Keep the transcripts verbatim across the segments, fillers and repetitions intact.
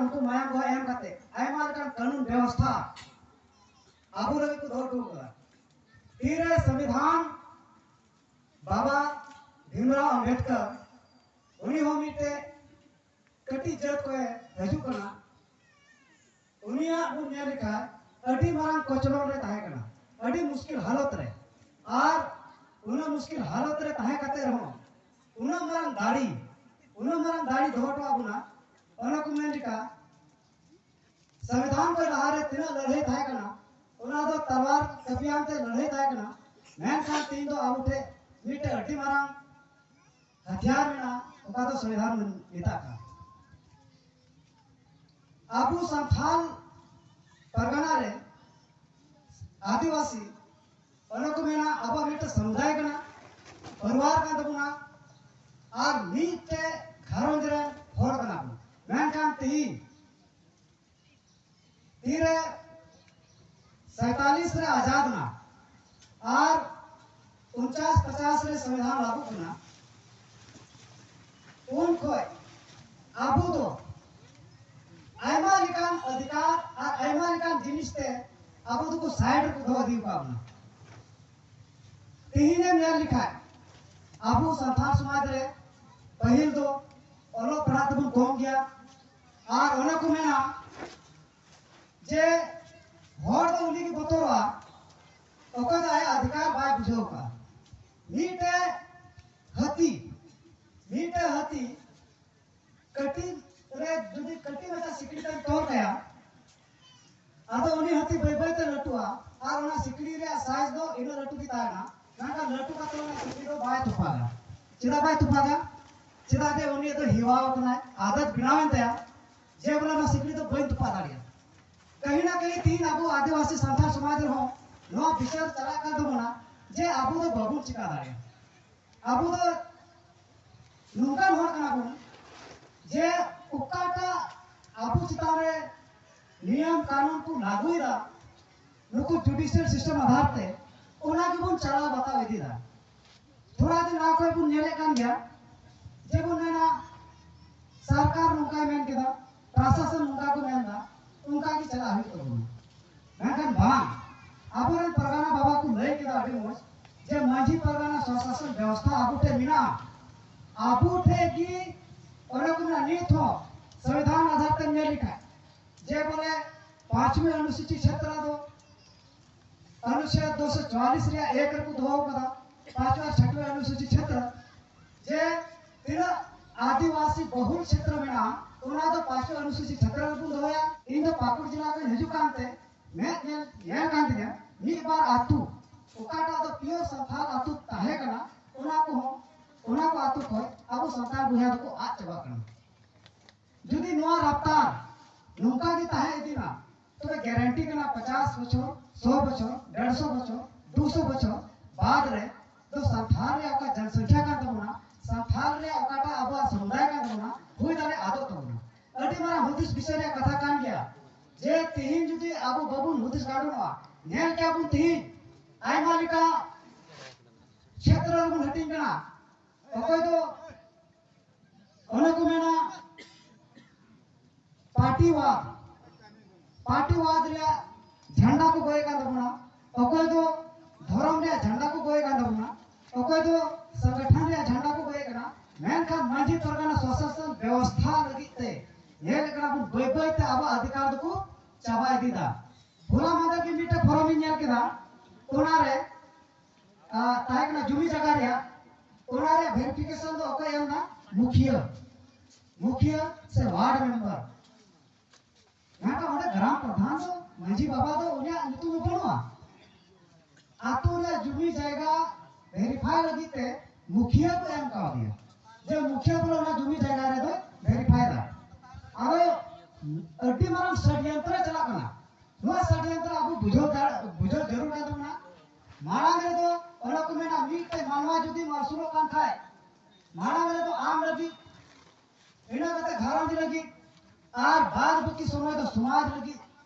ᱩᱱᱠᱩ ᱢᱟᱭᱟᱢ ᱵᱚᱦᱚᱜ ᱮᱢ ᱠᱟᱛᱮ ᱟᱭᱢᱟ ᱞᱮᱠᱟᱱ ᱠᱟᱹᱱᱩᱱ ᱵᱮᱵᱚᱥᱛᱷᱟ ᱟᱵᱚ ᱞᱟᱹᱜᱤᱫ ᱠᱚ ᱫᱚᱦᱚ ᱦᱚᱴᱚ ᱠᱟᱫᱟ᱾ ᱛᱤᱨᱮ ᱥᱚᱝᱵᱤᱫᱷᱟᱱ ᱵᱟᱵᱟ ᱵᱷᱤᱢᱨᱟᱣ ᱟᱢᱵᱮᱫᱠᱚᱨ, ᱩᱱᱤ ᱦᱚᱸ ᱢᱤᱫᱴᱮᱡ ᱠᱟᱹᱴᱤᱡ ᱡᱟᱹᱛ ᱠᱷᱚᱱᱮ ᱦᱤᱡᱩᱜ ᱠᱟᱱᱟ, ᱩᱱᱤᱭᱟᱜ ᱵᱚᱱ ᱧᱮᱞ ᱞᱮᱠᱷᱟᱱ ᱟᱹᱰᱤ ᱢᱟᱨᱟᱝ ᱠᱚᱪᱞᱚᱱ ᱨᱮ ᱛᱟᱦᱮᱸ ᱠᱟᱱᱟ, ᱟᱹᱰᱤ ᱢᱩᱥᱠᱤᱞ ᱦᱟᱞᱚᱛ ᱨᱮ᱾ ᱟᱨ ᱩᱱᱟᱹᱜ ᱢᱩᱥᱠᱤᱞ ᱦᱟᱞᱚᱛ ᱨᱮ ᱛᱟᱦᱮᱸ ᱠᱟᱛᱮ ᱨᱮᱦᱚᱸ ᱩᱱᱟᱹᱜ ᱢᱟᱨᱟᱝ ᱫᱟᱲᱮ, ᱩᱱᱟᱹᱜ ᱢᱟᱨᱟᱝ ᱫᱟᱲᱮ ᱫᱚᱦᱚ ᱦᱚᱴᱚ ᱟᱵᱚᱱᱟ᱾ ᱚᱱᱟ ᱠᱚ ᱢᱮᱱ ᱞᱮᱠᱟ, ᱥᱚᱝᱵᱤᱫᱷᱟᱱ ᱠᱷᱚᱱ ᱞᱟᱦᱟᱨᱮ ᱛᱤᱱᱟᱹᱜ ᱞᱟᱹᱲᱦᱟᱹᱭ ᱛᱟᱦᱮᱸ ᱠᱟᱱᱟ, ᱚᱱᱟ ᱫᱚ ᱛᱟᱞᱣᱟᱨ ᱠᱟᱹᱯᱤᱭᱟᱱ ᱛᱮ ᱞᱟᱹᱲᱦᱟᱹᱭ ᱛᱟᱦᱮᱸ ᱠᱟᱱᱟ᱾ ᱢᱮᱱᱠᱷᱟᱱ ᱛᱮᱦᱮᱧ ᱫᱚ ᱟᱵᱚ ᱴᱷᱮᱱ ᱢᱤᱫᱴᱮᱱ ᱟᱹᱰᱤ ᱢᱟᱨᱟᱝ ᱦᱟᱛᱤᱭᱟᱨ ᱢᱮᱱᱟᱜᱼᱟ, ᱚᱠᱟ ᱫᱚ ᱥᱚᱝᱵᱤᱫᱷᱟᱱ ᱵᱚᱱ ᱢᱮᱛᱟᱜ ᱠᱟᱱ᱾ ᱟᱵᱚ ᱥᱟᱱᱛᱟᱞ ᱯᱟᱨᱜᱟᱱᱟ ᱨᱮ ᱟᱹᱫᱤᱵᱟᱹᱥᱤ, ᱚᱱᱟ ᱠᱚ ᱢᱮᱱᱟ ᱟᱵᱚᱣᱟᱜ ᱢᱤᱫᱴᱮᱱ ᱥᱟᱢᱩᱫᱟᱭ ᱠᱟᱱᱟ, ᱯᱚᱨᱤᱵᱟᱨ ᱠᱟᱱ ᱛᱟᱵᱚᱱᱟ, ᱟᱨ ᱢᱤᱫᱴᱮᱡ ᱜᱷᱟᱨᱚᱸᱡᱽ ᱨᱮᱱ ᱦᱚᱲ ᱠᱟᱱᱟ ᱵᱚᱱ᱾ ᱢᱮᱱᱠᱷᱟᱱ ᱛᱮᱦᱮᱧ ᱛᱤᱨᱮ ᱥᱟᱭᱛᱟᱞᱤᱥ ᱨᱮ ᱟᱡᱟᱫ ᱮᱱᱟ ᱟᱨ ᱩᱱᱪᱟᱥ ᱯᱚᱪᱟᱥ ᱨᱮ ᱥᱚᱝᱵᱤᱫᱷᱟᱱ ᱞᱟᱹᱜᱩᱜ ᱠᱟᱱᱟ, ᱩᱱ ᱠᱷᱚᱱ ᱟᱵᱚ ᱫᱚ ᱟᱭᱢᱟ ᱞᱮᱠᱟᱱ ᱚᱫᱷᱤᱠᱟᱨ ᱟᱨ ᱟᱭᱢᱟ ᱞᱮᱠᱟᱱ ᱡᱤᱱᱤᱥ ᱛᱮ ᱟᱵᱚ ᱫᱚᱠᱚ ᱥᱟᱭᱤᱰ ᱨᱮᱠᱚ ᱫᱚᱦᱚ ᱤᱫᱤ ᱟᱠᱟᱫ ᱵᱚᱱᱟ᱾ ᱛᱮᱦᱮᱧ ᱮᱢ ᱧᱮᱞ ᱞᱮᱠᱷᱟᱱ ᱟᱵᱚ ᱥᱟᱱᱛᱟᱲ ᱥᱚᱢᱟᱡᱽ ᱨᱮ ᱯᱟᱹᱦᱤᱞ ᱫᱚ ᱚᱞᱚᱜ ᱯᱟᱲᱦᱟᱜ ᱛᱮᱵᱚᱱ ᱠᱚᱢ ᱜᱮᱭᱟ, ᱟᱨ ᱚᱱᱮ ᱠᱚ ᱢᱮᱱᱟ ᱡᱮ ᱦᱚᱲ ᱫᱚ ᱩᱱᱤ ᱜᱮ ᱵᱚᱛᱚᱨᱚᱜᱼᱟ, ᱚᱠᱚᱭ ᱫᱚ ᱟᱭᱟᱜ ᱚᱫᱷᱤᱠᱟᱨ ᱵᱟᱭ ᱵᱩᱡᱷᱟᱹᱣ ᱠᱟᱜᱼᱟ᱾ ᱢᱤᱫᱴᱮᱡ ᱦᱟᱹᱛᱤ, ᱢᱤᱫᱴᱮᱡ ᱦᱟᱹᱛᱤ ᱠᱟᱹᱴᱤᱡ ᱨᱮ ᱡᱩᱫᱤ ᱠᱟᱹᱴᱤᱡ ᱢᱟᱪᱷᱟ ᱥᱤᱠᱲᱤ ᱛᱮᱢ ᱛᱚᱞ ᱠᱟᱭᱟ, ᱟᱫᱚ ᱩᱱᱤ ᱦᱟᱹᱛᱤ ᱵᱟᱹᱭ ᱵᱟᱹᱭ ᱛᱮ ᱞᱟᱹᱴᱩᱜᱼᱟ, ᱟᱨ ᱚᱱᱟ ᱥᱤᱠᱲᱤ ᱨᱮᱭᱟᱜ ᱥᱟᱭᱤᱡ ᱫᱚ ᱤᱱᱟᱹᱜ ᱞᱟᱹᱴᱩ ᱜᱮ ᱛᱟᱦᱮᱱᱟ᱾ ᱢᱮᱱᱠᱷᱟᱱ ᱞᱟᱹᱴᱩ ᱠᱟᱛᱮ ᱚᱱᱟ ᱥᱤᱠᱲᱤ ᱫᱚ ᱵᱟᱭ ᱛᱚᱯᱟᱜᱟ᱾ ᱪᱮᱫᱟᱜ ᱵᱟᱭ ᱛᱚᱯᱟᱜᱟ? ᱪᱮᱫᱟᱜ ᱡᱮ ᱩᱱᱤ ᱫᱚ ᱦᱮᱣᱟ ᱟᱠᱟᱱᱟᱭ, ᱟᱫᱚᱛ ᱵᱮᱱᱟᱣᱮᱱ ᱛᱟᱭᱟ, ᱡᱮ ᱵᱚᱞᱮ ᱚᱱᱟ ᱥᱤᱠᱲᱤ ᱫᱚ ᱵᱟᱹᱧ ᱛᱚᱯᱟᱜ ᱫᱟᱲᱮᱭᱟᱜᱼᱟ᱾ ᱠᱟᱹᱦᱤ ᱱᱟ ᱠᱟᱹᱦᱤ ᱛᱤᱦᱤᱧ ᱟᱵᱚ ᱟᱹᱫᱤᱵᱟᱹᱥᱤ ᱥᱟᱱᱛᱟᱲ ᱥᱚᱢᱟᱡᱽ ᱨᱮᱦᱚᱸ ᱱᱚᱣᱟ ᱵᱤᱪᱟᱹᱨ ᱪᱟᱞᱟᱜ ᱠᱟᱱ ᱛᱟᱵᱚᱱᱟ ᱡᱮ ᱟᱵᱚ ᱫᱚ ᱵᱟᱵᱚᱱ ᱪᱤᱠᱟ ᱫᱟᱲᱮᱭᱟᱜᱼᱟ᱾ ᱟᱵᱚ ᱫᱚ ᱱᱚᱝᱠᱟᱱ ᱦᱚᱲ ᱠᱟᱱᱟ ᱵᱚᱱ ᱡᱮ ᱚᱠᱟᱴᱟᱜ ᱟᱵᱚ ᱪᱮᱛᱟᱱ ᱨᱮ ᱱᱤᱭᱚᱢ ᱠᱟᱹᱱᱩᱱ ᱠᱚ ᱞᱟᱹᱜᱩᱭᱮᱫᱟ, ᱱᱩᱠᱩ ᱡᱩᱰᱤᱥᱤᱭᱟᱞ ᱥᱤᱥᱴᱮᱢ ᱟᱫᱷᱟᱨ ᱛᱮ, ᱚᱱᱟ ᱜᱮᱵᱚᱱ ᱪᱟᱞᱟᱣ ᱵᱟᱛᱟᱣ ᱤᱫᱤᱭᱮᱫᱟ᱾ ᱛᱷᱚᱲᱟ ᱫᱤᱱ ᱞᱟᱦᱟ ᱠᱷᱚᱱ ᱵᱚᱱ ᱧᱮᱞᱮᱫ ᱠᱟᱱ ᱜᱮᱭᱟ, ᱡᱮᱵᱚᱱ ᱢᱮᱱᱟ ᱥᱚᱨᱠᱟᱨ ᱱᱚᱝᱠᱟᱭ ᱢᱮᱱ ᱠᱮᱫᱟ, ᱯᱨᱚᱥᱟᱥᱚᱱ ᱚᱱᱠᱟ ᱜᱮ ᱪᱟᱞᱟᱜ ᱦᱩᱭᱩᱜ ᱛᱟᱵᱚᱱᱟ᱾ ᱢᱮᱱᱠᱷᱟᱱ ᱵᱟᱝ, ᱟᱵᱚᱨᱮᱱ ᱯᱟᱨᱜᱟᱱᱟ ᱵᱟᱵᱟ ᱠᱚ ᱞᱟᱹᱭ ᱠᱮᱫᱟ ᱟᱹᱰᱤ ᱢᱚᱡᱽ, ᱡᱮ ᱢᱟᱹᱡᱷᱤ ᱯᱟᱨᱜᱟᱱᱟ ᱥᱚᱥᱟᱥᱚᱱ ᱵᱮᱵᱚᱥᱛᱷᱟ ᱟᱵᱚ ᱴᱷᱮᱱ ᱢᱮᱱᱟᱜᱼᱟ, ᱟᱵᱚ ᱴᱷᱮᱱ ᱜᱮ ᱚᱱᱟ ᱠᱚ ᱢᱮᱱᱟᱜᱼᱟ᱾ ᱱᱤᱛ ᱦᱚᱸ ᱥᱚᱝᱵᱤᱫᱷᱟᱱ ᱟᱫᱷᱟᱨ ᱛᱮᱢ ᱧᱮᱞ ᱞᱮᱠᱷᱟᱱ ᱡᱮ ᱵᱚᱞᱮ ᱯᱟᱸᱪᱣᱤ ᱚᱱᱩᱥᱩᱪᱤ ᱪᱷᱮᱛᱨᱚ ᱫᱚ ᱚᱱᱩᱪᱷᱮᱫ ᱫᱩᱥᱚ ᱪᱩᱣᱟᱞᱤᱥ ᱨᱮᱭᱟᱜ ᱮᱠ ᱨᱮᱠᱚ ᱫᱚᱦᱚ ᱠᱟᱫᱟ, ᱯᱟᱸᱪᱣᱟ ᱪᱷᱟᱴᱣᱟ ᱚᱱᱩᱥᱩᱪᱤ ᱪᱷᱮᱛᱨᱚ, ᱡᱮ ᱛᱤᱱᱟᱹᱜ ᱟᱹᱫᱤᱵᱟᱹᱥᱤ ᱵᱚᱦᱩᱞ ᱪᱷᱮᱛᱨᱚ ᱢᱮᱱᱟᱜᱼᱟ, ᱚᱱᱟ ᱫᱚ ᱯᱟᱸᱪᱣᱟ ᱚᱱᱩᱥᱩᱪᱤ ᱪᱷᱮᱛᱨᱚ ᱨᱮᱵᱚᱱ ᱫᱚᱦᱚᱭᱟ᱾ ᱤᱧ ᱫᱚ ᱯᱟᱹᱠᱩᱲ ᱡᱮᱞᱟ ᱠᱷᱚᱱ ᱦᱤᱡᱩᱜ ᱠᱟᱱᱛᱮ ᱢᱮᱫ ᱧᱮᱞ, ᱧᱮᱞ ᱠᱟᱱ ᱛᱤᱧᱟ ᱢᱤᱫ ᱵᱟᱨ ᱟᱹᱛᱩ, ᱚᱠᱟᱴᱟᱜ ᱫᱚ ᱯᱤᱭᱳᱨ ᱥᱟᱱᱛᱟᱲ ᱟᱹᱛᱩ ᱛᱟᱦᱮᱸ ᱠᱟᱱᱟ, ᱚᱱᱟ ᱠᱚᱦᱚᱸ, ᱚᱱᱟ ᱠᱚ ᱟᱹᱛᱩ ᱠᱷᱚᱱ ᱟᱵᱚ ᱥᱟᱱᱛᱟᱲ ᱵᱚᱭᱦᱟ ᱫᱚᱠᱚ ᱟᱫ ᱪᱟᱵᱟᱜ ᱠᱟᱱᱟ᱾ ᱡᱩᱫᱤ ᱱᱚᱣᱟ ᱨᱟᱯᱛᱟᱨ ᱱᱚᱝᱠᱟ ᱜᱮ ᱛᱟᱦᱮᱸ ᱤᱫᱤᱱᱟ, ᱛᱚᱵᱮ ᱜᱮᱨᱮᱱᱴᱤ ᱠᱟᱱᱟ, ᱯᱚᱪᱟᱥ ᱵᱚᱪᱷᱚᱨ, ᱥᱚ ᱵᱚᱪᱷᱚᱨ, ᱰᱮᱲᱥᱚ ᱵᱚᱪᱷᱚᱨ, ᱫᱩᱥᱚ ᱵᱚᱪᱷᱚᱨ ᱵᱟᱫ ᱨᱮ ᱫᱚ ᱥᱟᱱᱛᱷᱟᱞ ᱨᱮᱭᱟᱜ ᱚᱠᱟ ᱡᱚᱱᱥᱚᱝᱠᱷᱟ ᱠᱟᱱ ᱛᱟᱵᱚᱱᱟ, ᱥᱟᱱᱛᱷᱟᱞ ᱨᱮᱭᱟᱜ ᱚᱠᱟᱴᱟᱜ ᱟᱵᱚᱣᱟᱜ ᱥᱚᱢᱩᱫᱟᱭ ᱠᱟᱱ ᱛᱟᱵᱚᱱᱟ, ᱦᱩᱭ ᱫᱟᱲᱮᱭᱟᱜ ᱟᱫᱚᱜ ᱛᱟᱵᱚᱱᱟ᱾ ᱟᱹᱰᱤ ᱢᱟᱨᱟᱝ ᱦᱩᱫᱤᱥ ᱵᱤᱥᱚᱭ ᱨᱮᱭᱟᱜ ᱠᱟᱛᱷᱟ ᱠᱟᱱ ᱜᱮᱭᱟ ᱡᱮ ᱛᱮᱦᱮᱧ ᱡᱩᱫᱤ ᱟᱵᱚ ᱵᱟᱵᱚᱱ ᱦᱩᱫᱤᱥ ᱜᱟᱱᱚᱜᱼᱟ, ᱧᱮᱞ ᱠᱮᱭᱟ ᱵᱚᱱ ᱛᱮᱦᱮᱧ ᱟᱭᱢᱟ ᱞᱮᱠᱟ ᱠᱷᱮᱛᱨᱚ ᱨᱮᱵᱚᱱ ᱦᱟᱹᱴᱤᱧ ᱠᱟᱱᱟ᱾ ᱚᱠᱚᱭ ᱫᱚ ᱚᱱᱮ ᱠᱚ ᱢᱮᱱᱟ ᱯᱟᱨᱴᱤᱣᱟᱫ, ᱯᱟᱨᱴᱤᱣᱟᱫ ᱨᱮᱭᱟᱜ ᱡᱷᱟᱱᱰᱟ ᱠᱚ ᱜᱚᱭᱮᱫ ᱠᱟᱱ ᱛᱟᱵᱚᱱᱟ, ᱚᱠᱚᱭ ᱫᱚ ᱫᱷᱚᱨᱚᱢ ᱨᱮᱭᱟᱜ ᱡᱷᱟᱱᱰᱟ ᱠᱚ ᱜᱚᱭᱮᱫ ᱠᱟᱱ ᱛᱟᱵᱚᱱᱟ, ᱚᱠᱚᱭ ᱫᱚ ᱥᱚᱝᱜᱚᱴᱷᱚᱱ ᱨᱮᱭᱟᱜ ᱡᱷᱟᱱᱰᱟ ᱠᱚ ᱜᱚᱭᱮᱫ ᱠᱟᱱᱟ᱾ ᱢᱮᱱᱠᱷᱟᱱ ᱢᱟᱹᱡᱷᱤ ᱯᱟᱨᱜᱟᱱᱟ ᱥᱚᱥᱟᱥᱚᱱ ᱵᱮᱵᱚᱥᱛᱷᱟ ᱞᱟᱹᱜᱤᱫ ᱛᱮ ᱧᱮᱞ ᱠᱟᱱᱟ ᱵᱚᱱ ᱵᱟᱹᱭ ᱵᱟᱹᱭ ᱛᱮ ᱟᱵᱚ ᱚᱫᱷᱤᱠᱟᱨ ᱫᱚᱠᱚ ᱪᱟᱵᱟ ᱤᱫᱤᱭᱮᱫᱟ᱾ ᱦᱚᱞᱟ ᱢᱟᱦᱫᱮᱨ ᱜᱮ ᱢᱤᱫᱴᱮᱱ ᱯᱷᱚᱨᱚᱢ ᱤᱧ ᱧᱮᱞ ᱠᱮᱫᱟ, ᱚᱱᱟᱨᱮ ᱟᱨ ᱛᱟᱦᱮᱸ ᱠᱟᱱᱟ ᱡᱩᱢᱤ ᱡᱟᱭᱜᱟ ᱨᱮᱭᱟᱜ, ᱚᱱᱟ ᱨᱮᱭᱟᱜ ᱵᱷᱮᱨᱤᱯᱷᱤᱠᱮᱥᱚᱱ ᱫᱚ ᱚᱠᱚᱭ ᱮᱢ ᱮᱫᱟ? ᱢᱩᱠᱷᱤᱭᱟᱹ, ᱢᱩᱠᱷᱤᱭᱟᱹ ᱥᱮ ᱣᱟᱨᱰ ᱢᱮᱢᱵᱟᱨ᱾ ᱢᱮᱱᱠᱷᱟᱱ ᱚᱸᱰᱮ ᱜᱨᱟᱢ ᱯᱨᱚᱫᱷᱟᱱ ᱫᱚ, ᱢᱟᱹᱡᱷᱤ ᱵᱟᱵᱟ ᱫᱚ ᱩᱱᱤᱭᱟᱜ ᱧᱩᱛᱩᱢ ᱫᱚ ᱵᱟᱹᱱᱩᱜᱼᱟ᱾ ᱟᱛᱳ ᱨᱮᱭᱟᱜ ᱡᱩᱢᱤ ᱡᱟᱭᱜᱟ ᱵᱷᱮᱨᱤᱯᱷᱟᱭ ᱞᱟᱹᱜᱤᱫ ᱛᱮ ᱢᱩᱠᱷᱤᱭᱟᱹ ᱠᱚ ᱮᱢ ᱠᱟᱣᱫᱮᱭᱟ, ᱡᱮ ᱢᱩᱠᱷᱤᱭᱟᱹ ᱵᱚᱞᱮ ᱚᱱᱟ ᱡᱩᱢᱤ ᱡᱟᱭᱜᱟ ᱨᱮᱫᱚ ᱵᱷᱮᱨᱤᱯᱷᱟᱭ ᱫᱟ᱾ ᱟᱫᱚ ᱟᱹᱰᱤ ᱢᱟᱨᱟᱝ ᱥᱟᱰᱭᱚᱱᱛᱨᱚ ᱪᱟᱞᱟᱜ ᱠᱟᱱᱟ᱾ ᱱᱚᱣᱟ ᱥᱟᱰᱭᱚᱱᱛᱨᱚ ᱟᱵᱚ ᱵᱩᱡᱷᱟᱹᱣ ᱫᱟᱲᱮ-, ᱵᱩᱡᱷᱟᱹᱣ ᱡᱟᱹᱨᱩᱲ ᱠᱟᱱ ᱛᱟᱵᱚᱱᱟ᱾ ᱢᱟᱲᱟᱝ ᱨᱮᱫᱚ ᱚᱱᱟ ᱠᱚ ᱢᱮᱱᱟ, ᱢᱤᱫᱴᱮᱱ ᱢᱟᱱᱣᱟ ᱡᱩᱫᱤᱢ ᱟᱹᱥᱩᱞᱚᱜ ᱠᱟᱱ ᱠᱷᱟᱡ, ᱢᱟᱲᱟᱝ ᱨᱮᱫᱚ ᱟᱢ ᱞᱟᱹᱜᱤᱫ, ᱤᱱᱟᱹ ᱠᱟᱛᱮ ᱜᱷᱟᱨᱚᱸᱡᱽ ᱞᱟᱹᱜᱤᱫ, ᱟᱨ ᱵᱟᱫ ᱵᱟᱹᱠᱤ ᱥᱚᱢᱚᱭ ᱫᱚ ᱥᱚᱢᱟᱡᱽ ᱞᱟᱹᱜᱤᱫ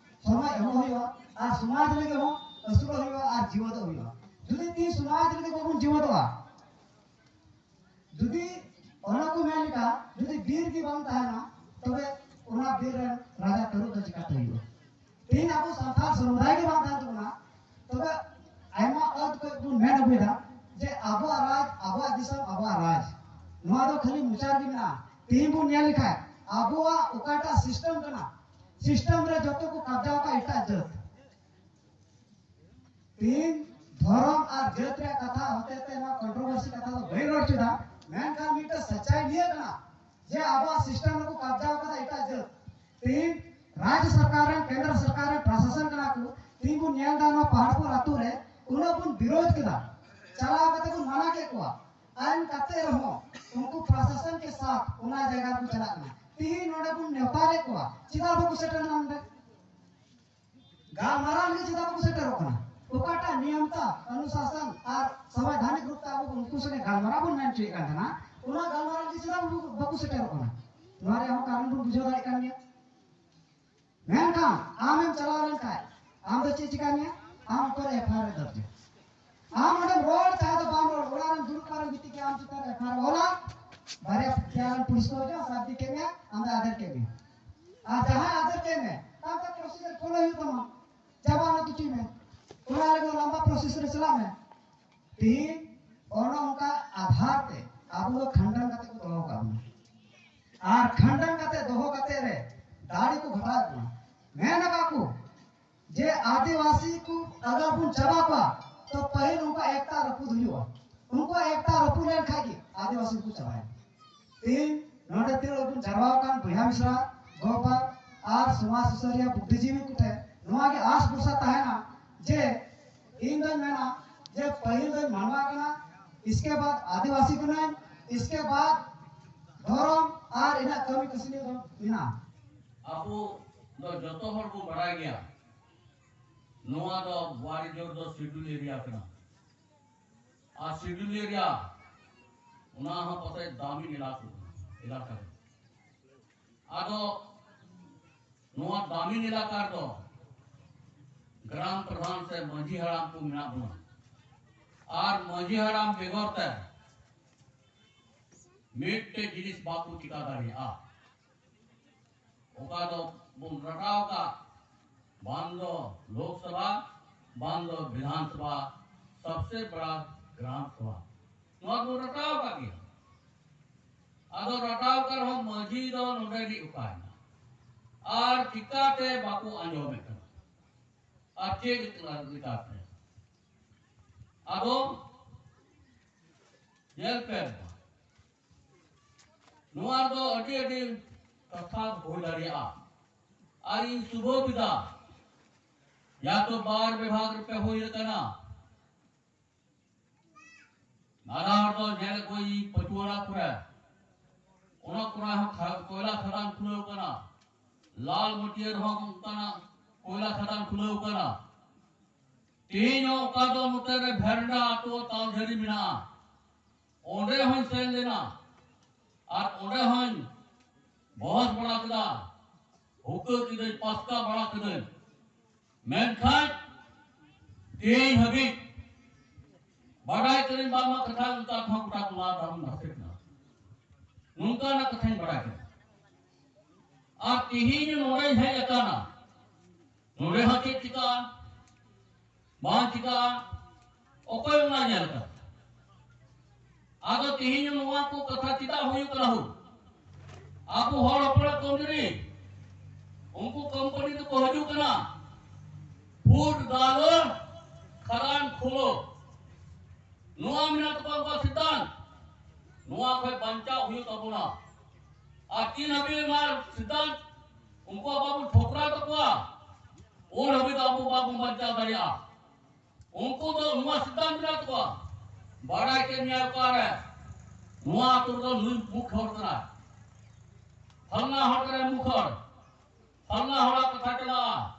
ᱥᱚᱢᱚᱭ ᱮᱢᱚᱜ ᱦᱩᱭᱩᱜᱼᱟ, ᱟᱨ ᱥᱚᱢᱟᱡᱽ ᱞᱟᱹᱜᱤᱫ ᱦᱚᱸ ᱟᱹᱥᱩᱞᱚᱜ ᱦᱩᱭᱩᱜᱼᱟ, ᱟᱨ ᱡᱤᱣᱮᱫᱚᱜ ᱦᱩᱭᱩᱜᱼᱟ᱾ ᱡᱩᱫᱤ ᱛᱤ ᱥᱚᱢᱟᱡᱽ ᱞᱟᱹᱜᱤᱫ ᱵᱟᱵᱚᱱ ᱡᱤᱣᱮᱫᱚᱜᱼᱟ, ᱡᱩᱫᱤ ᱚᱱᱟ ᱠᱚ ᱢᱮᱱ ᱞᱮᱠᱟ, ᱡᱩᱫᱤ ᱵᱤᱨ ᱜᱮ ᱵᱟᱝ ᱛᱟᱦᱮᱱᱟ, ᱛᱚᱵᱮ ᱚᱱᱟ ᱵᱤᱨ ᱨᱮᱱ ᱨᱟᱡᱟ ᱛᱟᱹᱨᱩᱵ ᱫᱚ ᱪᱤᱠᱟᱹᱛᱮ ᱦᱩᱭᱩᱜᱼᱟ? ᱛᱮᱦᱮᱧ ᱟᱵᱚ ᱥᱟᱱᱛᱟᱲ ᱥᱚᱢᱩᱫᱟᱭ ᱜᱮ ᱵᱟᱝ ᱛᱟᱦᱮᱱ ᱛᱟᱵᱚᱱᱟ, ᱛᱚᱵᱮ ᱟᱭᱢᱟ ᱚᱛ ᱠᱷᱚᱱ ᱵᱚᱱ ᱢᱮᱱ ᱟᱹᱜᱩᱭᱮᱫᱟ ᱡᱮ ᱟᱵᱚᱣᱟᱜ ᱨᱟᱡᱽ, ᱟᱵᱚᱣᱟᱜ ᱫᱤᱥᱚᱢ, ᱟᱵᱚᱣᱟᱜ ᱨᱟᱡᱽ᱾ ᱱᱚᱣᱟ ᱫᱚ ᱠᱷᱟᱹᱞᱤ ᱢᱚᱪᱟ ᱨᱮᱜᱮ ᱢᱮᱱᱟᱜᱼᱟ᱾ ᱛᱮᱦᱮᱧ ᱵᱚᱱ ᱧᱮᱞ ᱞᱮᱠᱷᱟᱱ ᱟᱵᱚᱣᱟᱜ ᱚᱠᱟᱴᱟᱜ ᱥᱤᱥᱴᱮᱢ ᱠᱟᱱᱟ, ᱥᱤᱥᱴᱮᱢ ᱨᱮ ᱡᱚᱛᱚ ᱠᱚ ᱠᱟᱵᱡᱟ ᱟᱠᱟᱫ ᱮᱴᱟᱜ ᱡᱟᱹᱛ᱾ ᱛᱮᱦᱮᱧ ᱫᱷᱚᱨᱚᱢ ᱟᱨ ᱡᱟᱹᱛ ᱨᱮᱭᱟᱜ ᱠᱟᱛᱷᱟ ᱦᱚᱛᱮ ᱛᱮ ᱱᱚᱣᱟ ᱠᱚᱱᱴᱨᱳᱵᱷᱟᱨᱥᱤ ᱠᱟᱛᱷᱟ ᱫᱚ ᱵᱟᱹᱧ ᱨᱚᱲ ᱦᱚᱪᱚᱭᱮᱫᱟ, ᱢᱮᱱᱠᱷᱟᱱ ᱢᱤᱫᱴᱮᱱ ᱥᱟᱪᱟᱭ ᱱᱤᱭᱟᱹ ᱠᱟᱱᱟ ᱡᱮ ᱟᱵᱚᱣᱟᱜ ᱥᱤᱥᱴᱮᱢ ᱨᱮᱠᱚ ᱠᱟᱵᱡᱟ ᱟᱠᱟᱫᱟ ᱮᱴᱟᱜ ᱡᱟᱹᱛ᱾ ᱛᱮᱦᱮᱧ ᱨᱟᱡᱽ ᱥᱚᱨᱠᱟᱨ ᱨᱮᱱ, ᱠᱮᱱᱫᱨᱚ ᱥᱚᱨᱠᱟᱨ ᱨᱮᱱ ᱯᱨᱚᱥᱟᱥᱚᱱ ᱠᱟᱱᱟ ᱠᱚ᱾ ᱛᱮᱦᱮᱧ ᱵᱚᱱ ᱧᱮᱞ ᱮᱫᱟ ᱱᱚᱣᱟ ᱯᱟᱦᱟᱲᱯᱩᱨ ᱟᱛᱳ ᱨᱮ ᱩᱱᱟᱹᱜ ᱵᱚᱱ ᱵᱤᱨᱳᱫᱷ ᱠᱮᱫᱟ, ᱪᱟᱞᱟᱣ ᱠᱟᱛᱮ ᱵᱚᱱ ᱢᱟᱱᱟ ᱠᱮᱫ ᱠᱚᱣᱟ, ᱮᱱ ᱠᱟᱛᱮ ᱨᱮᱦᱚᱸ ᱩᱱᱠᱩ ᱯᱨᱚᱥᱟᱥᱚᱱ ᱠᱮ ᱥᱟᱛᱷ ᱚᱱᱟ ᱡᱟᱭᱜᱟ ᱨᱮᱠᱚ ᱪᱟᱞᱟᱜ ᱠᱟᱱᱟ᱾ ᱛᱮᱦᱮᱧ ᱱᱚᱰᱮ ᱵᱚᱱ ᱱᱮᱣᱛᱟ ᱞᱮᱫ ᱠᱚᱣᱟ, ᱪᱮᱫᱟᱜ ᱵᱟᱠᱚ ᱥᱮᱴᱮᱨ ᱞᱮᱱᱟ ᱱᱚᱰᱮ? ᱜᱟᱞᱢᱟᱨᱟᱣ ᱞᱟᱹᱜᱤᱫ ᱪᱮᱫᱟᱜ ᱵᱟᱠᱚ ᱥᱮᱴᱮᱨᱚᱜ ᱠᱟᱱᱟ? ᱚᱠᱟᱴᱟᱜ ᱱᱤᱭᱚᱢ ᱛᱟ, ᱚᱱᱩᱥᱟᱥᱚᱱ ᱟᱨ ᱥᱚᱝᱵᱤᱫᱷᱟᱱᱤᱠ ᱨᱩᱯ ᱛᱮ ᱟᱵᱚ ᱩᱱᱠᱩ ᱥᱚᱸᱜᱮ ᱜᱟᱞᱢᱟᱨᱟᱣ ᱵᱚᱱ ᱢᱮᱱ ᱦᱚᱪᱚᱭᱮᱫ ᱠᱟᱱ ᱛᱟᱦᱮᱱᱟ, ᱚᱱᱟ ᱜᱟᱞᱢᱟᱨᱟᱣ ᱞᱟᱹᱜᱤᱫ ᱪᱮᱫᱟᱜ ᱵᱟᱠᱚ, ᱵᱟᱠᱚ ᱥᱮᱴᱮᱨᱚᱜ ᱠᱟᱱᱟ? ᱱᱚᱣᱟ ᱨᱮᱭᱟᱜ ᱦᱚᱸ ᱠᱟᱨᱚᱱ ᱵᱚᱱ ᱵᱩᱡᱷᱟᱹᱣ ᱫᱟᱲᱮᱭᱟᱜ ᱠᱟᱱ ᱜᱮᱭᱟ᱾ ᱢᱮᱱᱠᱷᱟᱱ ᱟᱢᱮᱢ ᱪᱟᱞᱟᱣ ᱞᱮᱱᱠᱷᱟᱱ ᱟᱢ ᱫᱚ ᱪᱮᱫ ᱪᱤᱠᱟᱹ ᱢᱮᱭᱟ? ᱟᱢ ᱩᱯᱚᱨ ᱮᱯᱷ ᱟᱭ ᱟᱨ ᱮ ᱫᱚᱨᱡᱟ᱾ ᱟᱢ ᱚᱸᱰᱮᱢ ᱨᱚᱲ ᱪᱟᱦᱮ ᱫᱚ ᱵᱟᱢ ᱨᱚᱲ, ᱚᱲᱟᱜ ᱨᱮᱢ ᱫᱩᱲᱩᱵ ᱯᱟᱨᱮᱢ ᱜᱤᱛᱤᱡ ᱜᱮᱭᱟ, ᱟᱢ ᱪᱮᱛᱟᱱ ᱨᱮ ᱮᱯᱷ ᱟᱭ ᱟᱨ ᱚᱞᱟ, ᱵᱟᱨᱭᱟ ᱯᱮᱭᱟ ᱨᱮᱱ ᱯᱩᱞᱤᱥ ᱠᱚ ᱦᱤᱡᱩᱜᱼᱟ, ᱥᱟᱵ ᱤᱫᱤ ᱠᱮᱫ ᱢᱮᱭᱟ, ᱟᱢ ᱫᱚ ᱟᱫᱮᱨ ᱠᱮᱫ ᱢᱮᱭᱟ᱾ ᱟᱨ ᱡᱟᱦᱟᱸᱭ ᱟᱫᱮᱨ ᱠᱮᱫ ᱢᱮ, ᱛᱟᱢ ᱛᱮ ᱯᱨᱚᱥᱤᱡᱟᱨ ᱯᱷᱚᱞᱳ ᱦᱩᱭᱩᱜ ᱛᱟᱢᱟ, ᱡᱟᱢᱟᱱᱚᱛ ᱦᱚᱪᱚᱭ ᱢᱮ, ᱚᱱᱟ ᱞᱟᱹᱜᱤᱫ ᱞᱟᱢᱵᱟ ᱯᱨᱚᱥᱮᱥ ᱨᱮ ᱪᱟᱞᱟᱜ ᱢᱮ᱾ ᱛᱮᱦᱮᱧ ᱚᱱᱮ ᱚᱱᱠᱟ ᱟᱫᱷᱟᱨ ᱛᱮ ᱟᱵᱚ ᱫᱚ ᱠᱷᱟᱱᱰᱟᱱ ᱠᱟᱛᱮ ᱠᱚ ᱫᱚᱦᱚ ᱠᱟᱜ ᱵᱚᱱᱟ᱾ ᱟᱨ ᱠᱷᱟᱱᱰᱟᱱ ᱠᱟᱛᱮ ᱫᱚᱦᱚ ᱠᱟᱛᱮ ᱨᱮ ᱫᱟᱲᱮ ᱠᱚ ᱜᱷᱟᱴᱟᱣᱮᱫ ᱵᱚᱱᱟ᱾ ᱢᱮᱱ ᱟᱠᱟᱫ ᱠᱚ ᱡᱮ ᱟᱹᱫᱤᱵᱟᱹᱥᱤ ᱠᱚ ᱟᱜᱟᱨ ᱵᱚᱱ ᱪᱟᱵᱟ ᱠᱚᱣᱟ, ᱛᱚ ᱯᱟᱹᱦᱤᱞ ᱩᱱᱠᱩᱣᱟᱜ ᱮᱠᱛᱟ ᱨᱟᱹᱯᱩᱫ ᱦᱩᱭᱩᱜᱼᱟ᱾ ᱩᱱᱠᱩᱣᱟᱜ ᱮᱠᱛᱟ ᱨᱟᱹᱯᱩᱫ ᱞᱮᱱᱠᱷᱟᱡ ᱜᱮ ᱟᱹᱫᱤᱵᱟᱹᱥᱤ ᱠᱚ ᱪᱟᱵᱟᱭᱮᱱᱟ᱾ ᱛᱮᱦᱮᱧ ᱱᱚᱰᱮ ᱛᱤᱱᱟᱹᱜ ᱵᱚᱱ ᱡᱟᱨᱣᱟ ᱟᱠᱟᱱ ᱵᱚᱭᱦᱟ ᱢᱤᱥᱨᱟ, ᱜᱚ ᱵᱟᱵᱟ ᱟᱨ ᱥᱚᱢᱟᱡᱽ ᱥᱩᱥᱟᱹᱨᱤᱭᱟᱹ ᱵᱩᱫᱽᱫᱷᱤᱡᱤᱵᱤ ᱠᱚᱴᱷᱮᱱ ᱱᱚᱣᱟ ᱜᱮ ᱟᱸᱥ ᱵᱷᱚᱨᱥᱟ ᱛᱟᱦᱮᱱᱟ ᱡᱮ ᱤᱧ ᱫᱚᱧ ᱢᱮᱱᱟ ᱡᱮ ᱯᱟᱹᱦᱤᱞ ᱫᱚᱧ ᱢᱟᱱᱣᱟ ᱠᱟᱱᱟ, ᱤᱥᱠᱮ ᱵᱟᱫ ᱟᱹᱫᱤᱵᱟᱹᱥᱤ ᱠᱟᱹᱱᱟᱹᱧ, ᱤᱥᱠᱮ ᱵᱟᱫ ᱫᱷᱚᱨᱚᱢ ᱟᱨ ᱤᱧᱟᱹᱜ ᱠᱟᱹᱢᱤ ᱠᱟᱹᱥᱱᱤ ᱫᱚ ᱢᱮᱱᱟᱜᱼᱟ᱾ ᱟᱵᱚ ᱫᱚ ᱡᱚᱛᱚ ᱦᱚᱲ ᱵᱚ ᱵᱟᱲᱟᱭ ᱜᱮᱭᱟ, ᱱᱚᱣᱟ ᱫᱚ ᱵᱟᱨᱤᱡᱳᱨ ᱫᱚ ᱥᱤᱰᱩᱞ ᱮᱨᱤᱭᱟ ᱠᱟᱱᱟ᱾ ᱟᱨ ᱥᱤᱰᱩᱞ ᱮᱨᱤᱭᱟ, ᱚᱱᱟ ᱦᱚᱸ ᱯᱟᱥᱮᱡ ᱫᱟᱢᱤᱱ ᱮᱞᱟᱠᱟ, ᱮᱞᱟᱠᱟ ᱨᱮ᱾ ᱟᱫᱚ ᱱᱚᱣᱟ ᱫᱟᱢᱤᱱ ᱮᱞᱟᱠᱟ ᱨᱮᱫᱚ ᱜᱨᱟᱢ ᱯᱨᱚᱫᱷᱟᱱ ᱥᱮ ᱢᱟᱹᱡᱷᱤ ᱦᱟᱲᱟᱢ ᱠᱚ ᱢᱮᱱᱟᱜ ᱵᱚᱱᱟ᱾ ᱟᱨ ᱢᱟᱹᱡᱷᱤ ᱦᱟᱲᱟᱢ ᱵᱮᱜᱚᱨ ᱛᱮ ᱢᱤᱫᱴᱮᱡ ᱡᱤᱱᱤᱥ ᱵᱟᱠᱚ ᱪᱤᱠᱟ ᱫᱟᱲᱮᱭᱟᱜᱼᱟ᱾ ᱚᱠᱟ ᱫᱚ ᱵᱚᱱ ᱨᱟᱴᱟᱣ ᱠᱟᱜ, ᱵᱟᱝ ᱫᱚ ᱞᱳᱠ ᱥᱚᱵᱷᱟ, ᱵᱟᱝ ᱫᱚ ᱵᱤᱫᱷᱟᱱ ᱥᱚᱵᱷᱟ, ᱥᱚᱵᱥᱮ ᱵᱟᱲᱟ ᱜᱨᱟᱢ ᱥᱚᱵᱷᱟ, ᱱᱚᱣᱟ ᱵᱚᱱ ᱨᱟᱴᱟᱣ ᱠᱟᱜ ᱜᱮᱭᱟ᱾ ᱟᱫᱚ ᱨᱟᱴᱟᱣ ᱠᱟᱜ ᱨᱮᱦᱚᱸ ᱢᱟᱹᱡᱷᱤ ᱫᱚ ᱱᱚᱰᱮ ᱨᱤᱱᱤᱡ ᱚᱠᱟᱭᱮᱱᱟ? ᱟᱨ ᱪᱤᱠᱟᱛᱮ ᱵᱟᱠᱚ ᱟᱸᱡᱚᱢᱮᱫ ᱠᱟᱱᱟ? ᱟᱨ ᱪᱮᱫ ᱞᱮᱠᱟᱛᱮ? ᱟᱫᱚ ᱧᱮᱞ ᱯᱮ, ᱱᱚᱣᱟ ᱫᱚ ᱟᱹᱰᱤ ᱟᱹᱰᱤ ᱠᱟᱛᱷᱟ ᱦᱩᱭ ᱫᱟᱲᱮᱭᱟᱜᱼᱟ᱾ ᱟᱨ ᱤᱧ ᱥᱩᱵᱷᱚ ᱵᱤᱫᱟ, ᱭᱟ ᱛᱚ ᱵᱟᱨ ᱵᱤᱵᱷᱟᱜᱽ ᱨᱮᱯᱮ ᱦᱩᱭ ᱟᱠᱟᱱᱟ᱾ ᱱᱟᱱᱟ ᱦᱚᱲ ᱫᱚ ᱧᱮᱞ ᱠᱚ ᱯᱟᱹᱪᱩᱣᱟᱹᱲᱟ ᱠᱚᱨᱮ, ᱚᱱᱟ ᱠᱚᱨᱮ ᱦᱚᱸ ᱠᱷᱟ-, ᱠᱚᱭᱞᱟ ᱠᱷᱟᱫᱟᱱ ᱠᱷᱩᱞᱟᱹᱣ ᱠᱟᱱᱟ᱾ ᱞᱟᱞ ᱢᱟᱹᱴᱤᱭᱟᱹ ᱨᱮᱦᱚᱸ ᱚᱱᱠᱟᱱᱟᱜ ᱠᱚᱭᱞᱟ ᱠᱷᱟᱫᱟᱱ ᱠᱷᱩᱞᱟᱹᱣ ᱠᱟᱱᱟ᱾ ᱛᱮᱦᱮᱧ ᱦᱚᱸ ᱚᱠᱟ ᱫᱚ ᱱᱚᱛᱮ ᱨᱮ ᱵᱷᱮᱨᱱᱰᱟ ᱟᱹᱛᱩ ᱛᱟᱞᱡᱷᱟᱹᱨᱤ ᱢᱮᱱᱟᱜᱼᱟ, ᱚᱸᱰᱮ ᱦᱚᱸᱧ ᱥᱮᱱ ᱞᱮᱱᱟ ᱟᱨ ᱚᱸᱰᱮ ᱦᱚᱸᱧ ᱵᱚᱦᱚᱥ ᱵᱟᱲᱟ ᱠᱮᱫᱟ᱾ ᱦᱩᱠᱟᱹ ᱠᱤᱫᱟᱹᱧ, ᱯᱟᱥᱠᱟ ᱵᱟᱲᱟ ᱠᱤᱫᱟᱹᱧ᱾ ᱢᱮᱱᱠᱷᱟᱱ ᱛᱮᱦᱮᱧ ᱦᱟᱹᱵᱤᱡ ᱵᱟᱰᱟᱭ ᱠᱟᱹᱱᱟᱹᱧ ᱵᱟᱝᱢᱟ ᱠᱟᱛᱷᱟ ᱚᱱᱠᱟ ᱠᱚᱦᱚᱸ ᱜᱚᱴᱟ ᱴᱚᱞᱟ ᱫᱟᱢ ᱱᱟᱥᱮ ᱠᱟᱱᱟ᱾ ᱱᱚᱝᱠᱟᱱᱟᱜ ᱠᱟᱛᱷᱟᱧ ᱵᱟᱰᱟᱭ ᱠᱟᱱᱟ᱾ ᱟᱨ ᱛᱮᱦᱮᱧ ᱱᱚᱰᱮᱧ ᱦᱮᱡ ᱟᱠᱟᱱᱟ, ᱱᱚᱰᱮ ᱦᱚᱸ ᱪᱮᱫ ᱪᱤᱠᱟᱹᱜᱼᱟ, ᱵᱟᱝ ᱪᱤᱠᱟᱹᱜᱼᱟ, ᱚᱠᱚᱭ ᱚᱱᱟ ᱧᱮᱞ ᱠᱟᱫᱟ? ᱟᱫᱚ ᱛᱮᱦᱮᱧ ᱱᱚᱣᱟ ᱠᱚ ᱠᱟᱛᱷᱟ ᱪᱮᱫᱟᱜ ᱦᱩᱭᱩᱜ ᱠᱟᱱᱟ? ᱦᱩ, ᱟᱵᱚ ᱦᱚᱲ ᱦᱚᱯᱚᱱᱟᱜ ᱠᱚᱢᱡᱩᱨᱤ, ᱩᱱᱠᱩ ᱠᱳᱢᱯᱟᱱᱤ ᱫᱚᱠᱚ ᱦᱤᱡᱩᱜ ᱠᱟᱱᱟ, ᱯᱷᱩᱴ ᱫᱟᱞᱚ, ᱠᱷᱟᱫᱟᱱ ᱠᱷᱩᱞᱚ, ᱱᱚᱣᱟ ᱢᱮᱱᱟᱜ ᱛᱟᱠᱚᱣᱟ ᱩᱱᱠᱩᱣᱟᱜ ᱥᱤᱫᱷᱟᱱᱛ᱾ ᱱᱚᱣᱟ ᱠᱷᱚᱱ ᱵᱟᱧᱪᱟᱣ ᱦᱩᱭᱩᱜ ᱛᱟᱵᱚᱱᱟ᱾ ᱟᱨ ᱛᱤᱱ ᱦᱟᱹᱵᱤᱡ ᱱᱚᱣᱟ ᱥᱤᱫᱷᱟᱱᱛ ᱩᱱᱠᱩᱣᱟᱜ ᱵᱟᱵᱚᱱ ᱴᱷᱚᱠᱨᱟᱣ ᱛᱟᱠᱚᱣᱟ, ᱩᱱ ᱦᱟᱹᱵᱤᱡ ᱫᱚ ᱟᱵᱚ ᱵᱟᱵᱚᱱ ᱵᱟᱧᱪᱟᱣ ᱫᱟᱲᱮᱭᱟᱜᱼᱟ᱾ ᱩᱱᱠᱩ ᱫᱚ ᱱᱚᱣᱟ ᱥᱤᱫᱷᱟᱱᱛ ᱢᱮᱱᱟᱜ ᱛᱟᱠᱚᱣᱟ, ᱵᱟᱲᱟᱭ ᱠᱮᱫ ᱢᱮᱭᱟ ᱚᱠᱟᱨᱮ ᱱᱚᱣᱟ ᱟᱹᱛᱩ ᱨᱮᱫᱚ ᱱᱩᱭ ᱢᱩᱠᱷ ᱦᱚᱲ ᱠᱟᱱᱟᱭ, ᱯᱷᱟᱞᱱᱟ ᱦᱚᱲ ᱠᱟᱱᱟᱭ ᱢᱩᱠᱷ ᱦᱚᱲ, ᱯᱷᱟᱞᱱᱟ ᱦᱚᱲᱟᱜ ᱠᱟᱛᱷᱟ ᱪᱟᱞᱟᱜᱼᱟ᱾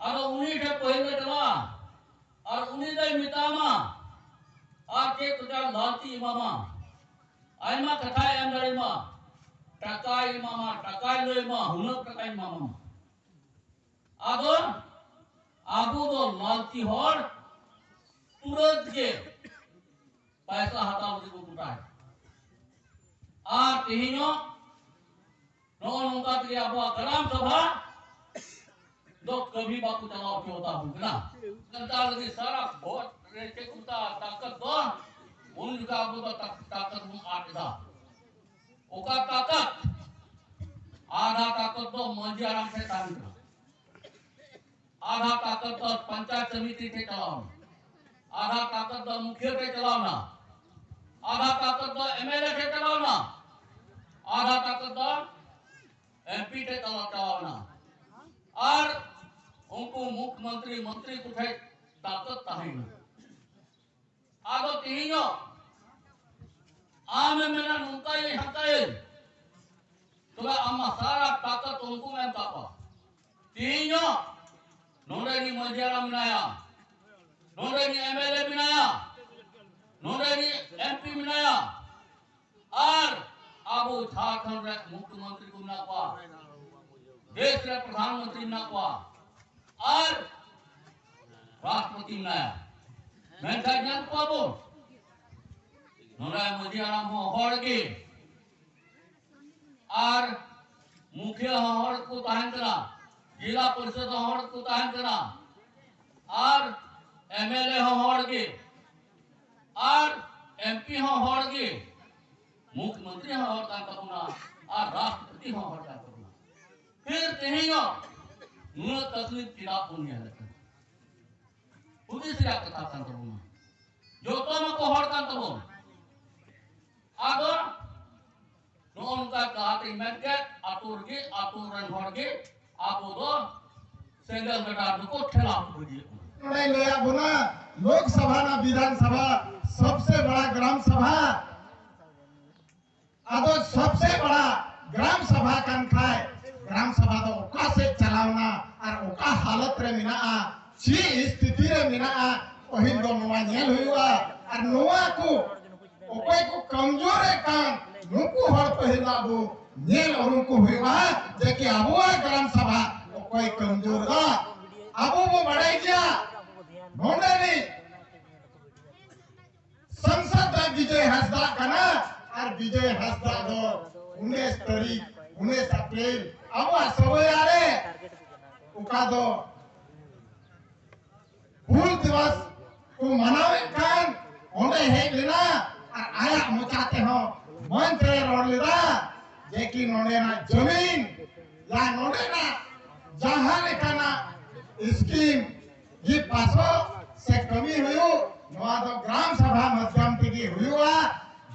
ᱟᱫᱚ ᱩᱱᱤ ᱴᱷᱮᱱ ᱯᱟᱹᱦᱤᱞ ᱞᱮ ᱪᱟᱞᱟᱜᱼᱟ ᱟᱨ ᱩᱱᱤ ᱫᱚᱭ ᱢᱮᱛᱟᱢᱟ ᱟᱨ ᱪᱮᱫ ᱠᱚᱪᱚ ᱞᱟᱞᱪᱤ ᱮᱢᱟᱢᱟ, ᱟᱭᱢᱟ ᱠᱟᱛᱷᱟᱭ ᱮᱢ ᱫᱟᱲᱮᱭᱟᱢᱟ, ᱴᱟᱠᱟᱭ ᱮᱢᱟᱢᱟ, ᱴᱟᱠᱟᱭ ᱞᱟᱹᱭ ᱟᱢᱟ, ᱦᱩᱱᱟᱹᱝ ᱴᱟᱠᱟᱧ ᱮᱢᱟᱢᱟ᱾ ᱟᱫᱚ ᱟᱵᱚ ᱫᱚ ᱞᱟᱞᱪᱤ ᱦᱚᱲ ᱛᱩᱨᱟᱹᱛ ᱜᱮ ᱯᱟᱭᱥᱟ ᱦᱟᱛᱟᱣ ᱞᱟᱹᱜᱤᱫ ᱵᱚᱱ ᱜᱚᱴᱟᱭᱟ᱾ ᱟᱨ ᱛᱮᱦᱮᱧ ᱦᱚᱸ ᱱᱚᱜᱼᱚ ᱱᱚᱝᱠᱟ ᱛᱮᱜᱮ ᱟᱵᱚᱣᱟᱜ ᱜᱨᱟᱢ ᱥᱚᱵᱷᱟ ᱫᱚ ᱠᱟᱹᱢᱤ ᱵᱟᱠᱚ ᱪᱟᱞᱟᱣ ᱦᱚᱪᱚ ᱛᱟᱵᱚᱱ ᱠᱟᱱᱟ᱾ ᱱᱮᱛᱟᱨ ᱞᱟᱹᱜᱤᱫ ᱥᱟᱨᱟ ᱵᱷᱳᱴ ᱨᱮ ᱪᱮᱫ ᱠᱚ ᱢᱮᱛᱟᱜᱼᱟ, ᱛᱟᱠᱚᱛ ᱫᱚ ᱩᱱ ᱡᱚᱠᱷᱟ ᱟᱵᱚ ᱫᱚ ᱛᱟᱠ-, ᱛᱟᱠᱚᱛ ᱵᱚᱱ ᱟᱫ ᱮᱫᱟ᱾ ᱚᱠᱟ ᱛᱟᱠᱚᱛ? ᱟᱫᱷᱟ ᱛᱟᱠᱚᱛ ᱫᱚ ᱢᱟᱹᱡᱷᱤ ᱦᱟᱲᱟᱢ ᱴᱷᱮᱱ ᱛᱟᱦᱮᱱ ᱠᱟᱱᱟ, ᱟᱫᱷᱟ ᱛᱟᱠᱚᱛ ᱫᱚ ᱯᱚᱧᱪᱟᱭᱮᱛ ᱥᱚᱢᱤᱛᱤ ᱴᱷᱮᱱ ᱪᱟᱞᱟᱣ ᱮᱱᱟ, ᱟᱫᱷᱟ ᱛᱟᱠᱚᱛ ᱫᱚ ᱢᱩᱠᱷᱤᱭᱟᱹ ᱴᱷᱮᱱ ᱪᱟᱞᱟᱣ ᱮᱱᱟ, ᱟᱫᱷᱟ ᱛᱟᱠᱚᱛ ᱫᱚ ᱮᱢ ᱮᱞ ᱮ ᱴᱷᱮᱱ ᱪᱟᱞᱟᱣ ᱮᱱᱟ, ᱟᱫᱷᱟ ᱛᱟᱠᱚᱛ ᱫᱚ ᱮᱢ ᱯᱤ ᱴᱷᱮᱱ ᱪᱟᱞᱟᱣ, ᱪᱟᱞᱟᱣ ᱮᱱᱟ᱾ ᱟᱨ ᱩᱱᱠᱩ ᱢᱩᱠᱷᱭᱚᱢᱚᱱᱛᱨᱤ, ᱢᱚᱱᱛᱨᱤ ᱠᱚ ᱴᱷᱮᱱ ᱛᱟᱠᱚᱛ ᱛᱟᱦᱮᱸ ᱠᱟᱱᱟ᱾ ᱟᱫᱚ ᱛᱮᱦᱮᱧᱚᱜ ᱟᱢᱮᱢ ᱢᱮᱱᱟ ᱱᱚᱝᱠᱟᱭᱟᱹᱧ ᱦᱟᱱᱠᱟᱭᱟᱹᱧ, ᱛᱚᱵᱮ ᱟᱢ ᱢᱟ ᱥᱟᱨᱟ ᱛᱟᱠᱚᱛ ᱩᱱᱠᱩᱢ ᱮᱢ ᱠᱟᱜ ᱠᱚᱣᱟ᱾ ᱛᱮᱦᱮᱧᱚᱜ ᱱᱚᱰᱮ ᱨᱤᱱᱤᱡ ᱢᱟᱹᱡᱷᱤ ᱦᱟᱲᱟᱢ ᱢᱮᱱᱟᱭᱟ, ᱱᱚᱰᱮ ᱨᱤᱱᱤᱡ ᱮᱢ ᱮᱞ ᱮ ᱢᱮᱱᱟᱭᱟ, ᱱᱚᱰᱮ ᱨᱤᱱᱤᱡ ᱮᱢ ᱯᱤ ᱢᱮᱱᱟᱭᱟ, ᱟᱨ ᱟᱵᱚ ᱡᱷᱟᱲᱠᱷᱚᱸᱰ ᱨᱮ ᱢᱩᱠᱷᱭᱚᱢᱚᱱᱛᱨᱤ ᱠᱚ ᱢᱮᱱᱟᱜ ᱠᱚᱣᱟ, ᱫᱮᱥ ᱨᱮ ᱯᱨᱚᱫᱷᱟᱱ ᱢᱚᱱᱛᱨᱤ ᱢᱮᱱᱟᱜ ᱠᱚᱣᱟ, ᱟᱨ ᱨᱟᱥᱴᱨᱚᱯᱚᱛᱤ ᱢᱮᱱᱟᱭᱟ᱾ ᱢᱮᱱᱠᱷᱟᱱ ᱧᱮᱞ ᱠᱚᱣᱟ ᱵᱚᱱ, ᱱᱚᱰᱮ ᱢᱟᱹᱡᱷᱤ ᱦᱟᱲᱟᱢ ᱦᱚᱸ ᱦᱚᱲ ᱜᱮ, ᱟᱨ ᱢᱩᱠᱷᱤᱭᱟᱹ ᱦᱚᱸ ᱦᱚᱲ ᱠᱚ ᱛᱟᱦᱮᱱ ᱠᱟᱱᱟ, ᱡᱮᱞᱟ ᱯᱚᱨᱤᱥᱚᱫ ᱦᱚᱸ ᱦᱚᱲ ᱠᱚ ᱛᱟᱦᱮᱱ ᱠᱟᱱᱟ, ᱟᱨ ᱮᱢ ᱮᱞ ᱮ ᱦᱚᱸ ᱦᱚᱲ ᱜᱮ, ᱟᱨ ᱮᱢ ᱯᱤ ᱦᱚᱸ ᱦᱚᱲ ᱜᱮ, ᱢᱩᱠᱷᱭᱚᱢᱚᱱᱛᱨᱤ ᱦᱚᱸ ᱦᱚᱲ ᱠᱟᱱ ᱛᱟᱵᱚᱱᱟ, ᱟᱨ ᱨᱟᱥᱴᱨᱚᱯᱚᱛᱤ ᱦᱚᱸ ᱦᱚᱲ ᱠᱟᱱ ᱛᱟᱵᱚᱱᱟ᱾ ᱯᱷᱤᱨ ᱛᱮᱦᱮᱧ ᱦᱚᱸ ᱱᱩᱱᱟᱹᱜ ᱛᱟᱠᱞᱤᱯ ᱪᱮᱫᱟᱜ ᱵᱚᱱ ᱧᱮᱞᱮᱫ ᱠᱟᱱᱟ? ᱦᱩᱫᱤᱥ ᱨᱮᱭᱟᱜ ᱠᱟᱛᱷᱟ ᱠᱟᱱ ᱛᱟᱵᱚᱱᱟ᱾ ᱡᱚᱛᱚ ᱢᱟᱠᱚ ᱦᱚᱲ ᱠᱟᱱ ᱛᱟᱵᱚᱱ᱾ ᱟᱫᱚ ᱱᱚᱜᱼᱚ ᱱᱚᱝᱠᱟ ᱞᱟᱦᱟᱛᱮᱧ ᱢᱮᱱ ᱠᱮᱫ, ᱟᱛᱳ ᱨᱮᱜᱮ, ᱟᱛᱳ ᱨᱮᱱ ᱦᱚᱲ ᱜᱮ ᱟᱵᱚ ᱫᱚ ᱥᱮᱸᱜᱮᱞ ᱜᱟᱰᱟ ᱨᱮᱠᱚ ᱴᱷᱮᱞᱟᱣ ᱠᱚ ᱤᱫᱤᱭᱮᱫ ᱵᱚᱱᱟ᱾ ᱱᱚᱰᱮᱧ ᱞᱟᱹᱭᱟᱫ ᱵᱚᱱᱟ, ᱞᱳᱠ ᱥᱚᱵᱷᱟ ᱱᱟ ᱵᱤᱫᱷᱟᱱ ᱥᱚᱵᱷᱟ ᱥᱚᱵᱥᱮ ᱵᱟᱲᱟ ᱜᱨᱟᱢ ᱥᱚᱵᱷᱟ᱾ ᱟᱫᱚ ᱥᱚᱵᱥᱮ ᱵᱟᱲᱟ ᱜᱨᱟᱢ ᱥᱚᱵᱷᱟ ᱠᱟᱱ ᱠᱷᱟᱭ, ᱜᱨᱟᱢ ᱥᱚᱵᱷᱟ ᱫᱚ ᱚᱠᱟ ᱥᱮᱫ ᱪᱟᱞᱟᱣᱱᱟ ᱟᱨ ᱚᱠᱟ ᱦᱟᱞᱚᱛ ᱨᱮ ᱢᱮᱱᱟᱜᱼᱟ, ᱪᱮᱫ ᱥᱛᱷᱤᱛᱤ ᱨᱮ ᱢᱮᱱᱟᱜᱼᱟ, ᱯᱟᱹᱦᱤᱞ ᱫᱚ ᱱᱚᱣᱟ ᱧᱮᱞ ᱦᱩᱭᱩᱜᱼᱟ᱾ ᱟᱨ ᱱᱚᱣᱟ ᱠᱚ ᱚᱠᱚᱭ ᱠᱚ ᱠᱚᱢᱡᱳᱨᱮᱫ ᱠᱟᱱ, ᱱᱩᱠᱩ ᱦᱚᱲ ᱯᱟᱹᱦᱤᱞ ᱟᱵᱚ ᱧᱮᱞ ᱩᱨᱩᱢ ᱠᱚ ᱦᱩᱭᱩᱜᱼᱟ, ᱡᱮ ᱠᱤ ᱟᱵᱚᱣᱟᱜ ᱜᱨᱟᱢ ᱥᱚᱵᱷᱟ ᱚᱠᱚᱭ ᱠᱚᱢᱡᱳᱨ ᱫᱟ᱾ ᱟᱵᱚ ᱵᱚ ᱵᱟᱲᱟᱭ ᱜᱮᱭᱟ, ᱱᱚᱰᱮ ᱨᱤᱱ ᱥᱟᱝᱥᱚᱫ ᱫᱚ ᱵᱤᱡᱚᱭ ᱦᱟᱸᱥᱫᱟ ᱠᱟᱱᱟ, ᱟᱨ ᱵᱤᱡᱚᱭ ᱦᱟᱸᱥᱫᱟ ᱫᱚ ᱩᱱᱤᱥ ᱛᱟᱹᱨᱤᱠᱷ ᱩᱱᱤᱥ ᱮᱯᱨᱤᱞ ᱟᱵᱚᱣᱟᱜ ᱥᱟᱹᱵᱟᱹᱭᱟ ᱨᱮ ᱚᱠᱟ ᱫᱚ ᱦᱩᱞ ᱫᱤᱵᱚᱥ ᱠᱚ ᱢᱟᱱᱟᱣᱮᱫ ᱠᱟᱱ, ᱚᱸᱰᱮ ᱦᱮᱡ ᱞᱮᱱᱟ ᱟᱨ ᱟᱭᱟᱜ ᱢᱚᱪᱟ ᱛᱮᱦᱚᱸ ᱢᱚᱧᱪ ᱨᱮ ᱨᱚᱲ ᱞᱮᱫᱟ ᱡᱮ ᱠᱤ ᱱᱚᱰᱮᱱᱟᱜ ᱡᱚᱢᱤᱱ ᱭᱟ ᱱᱚᱰᱮᱱᱟᱜ ᱡᱟᱦᱟᱸ ᱞᱮᱠᱟᱱᱟᱜ ᱥᱠᱤᱢ ᱜᱮ ᱯᱟᱥᱚᱜ ᱥᱮ ᱠᱟᱹᱢᱤ ᱦᱩᱭᱩᱜ, ᱱᱚᱣᱟ ᱫᱚ ᱜᱨᱟᱢ ᱥᱟᱵᱷᱟ ᱢᱟᱫᱽᱫᱷᱚᱢ ᱛᱮᱜᱮ ᱦᱩᱭᱩᱜᱼᱟ,